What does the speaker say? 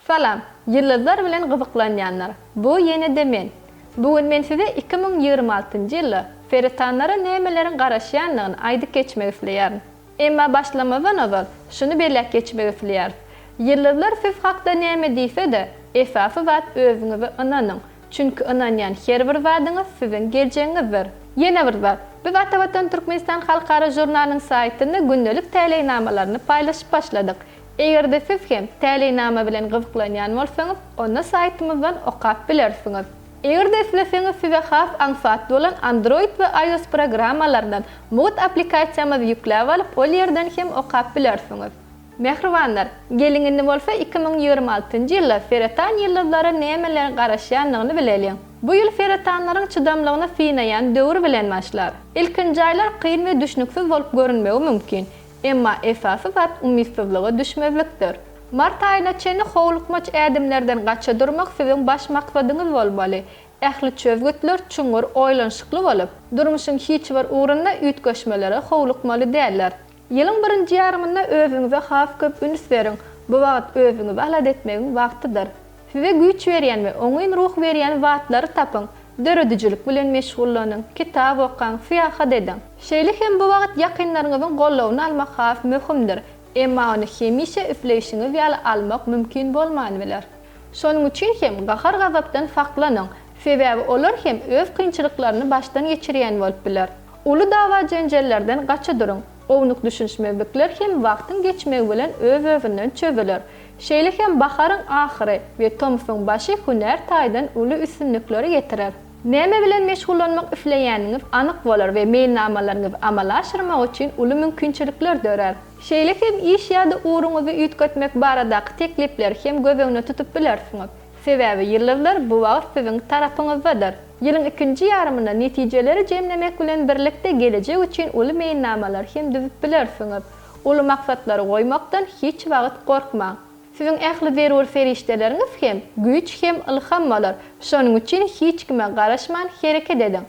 Salam, ýyldyzlar bilen gyzyklanýanlar! Bu ýene-de men. Bu gün men size 2026-njy ýylda seretanlara nämeleriň garaşýandygyny aýdyp geçmek isleýärin. Emma başlamazdan ozal, şuny belläp geçmek isleýäris. Ýyldyzlar siz hakda näme diýse-de, esasy zat özüňize ynanyň, çünki ynanýan her bir zadyňyz siziň geljegiňizdir. Ýene bir zat, biz Atavatan Türkmenistan halkara žurnalynyň saýtynda gündelik täleýnamalaryny paýlaşyp başladyk. Eger-de siz hem täleýnama bilen gyzyklanýan bolsaňyz, onda saýtymyzdan okap bilersiňiz. Eger-de isleseňiz size has aňsat bolan Android we iOS programmalaryndan mugt applikasiýamyzy ýükläp alyp ol ýerden hem okap bilersiňiz. Mähribanlar, geliň indi bolsa 2026-njy ýylda seretan ýyldyzlara nämeleriň garaşýandygyny bileliň. Bu ýyl seretanlaryň çydamlygyny synaýan döwür bilen başlar. Ilkinji aýlar kyn we düşnüksiz bolup görünmegi mümkin. Emma esasy zat umytsyzlyga düşmezlikdir. Mart aýyna çenli howlukmaç ädimlerden gaça durmak siziň baş maksadyňyz bolmaly. Ähli çözgütler çuňňur oýlanyşykly bolup, durmuşyň hiç bir ugrunda üýtgeşmelere howlukmaly däldir. Ýylyň birinji ýarymynda özüňize has köp üns beriň, bu wagt özüňizi alada etmegiň wagtydyr. Size güýç berýän we oňyn ruh berýän zatlary tapyň, döredijilik bilen meşgullanyň, kitap okaň, syýahat ediň. Şeýle hem bu wagt ýakynlaryňyzyň goldawyny almak has möhümdir, emma ony hemişe isleýşiňiz ýaly almak mümkin bolman biler. Şonuň üçin hem gahar-gazapdan saklanyň, sebäbi olar hem öz kynçylyklaryny başdan geçirýän bolup biler. Uly dawa-jenjellerden gaça duruň, ownuk düşünişmezlikler hem wagtyň geçmegi bilen öz-özünden çözüler. Şeýle hem baharyň ahyry we tomsuň başy hünär taýdan uly üstünlikleri getirer. Näme bilen meşgullanmak isleýäniňiz anyk bolar we meýilnamalaryňyzy amala aşyrmak üçin uly mümkinçilikler dörär. Şeýle hem iş ýa-da ugruňyzy üýtgetmek baradaky teklipleri hem göz öňüne tutup bilersiňiz. Sebäbi ýyldyzlar bu wagt siziň tarapyňyzdadyr. Ýylyň ikinji ýarymynda netijeleri jemlemek bilen birlikde gelejek üçin uly meýilnamalary hem düzüp bilersiňiz. Uly maksatlary goýmakdan hiç wagt gorkmaň. Siziň ähli zerur serişdeleriňiz hem güýç hem ylham bolar. Şonuň üçin hiç kime garaşman hereket ediň.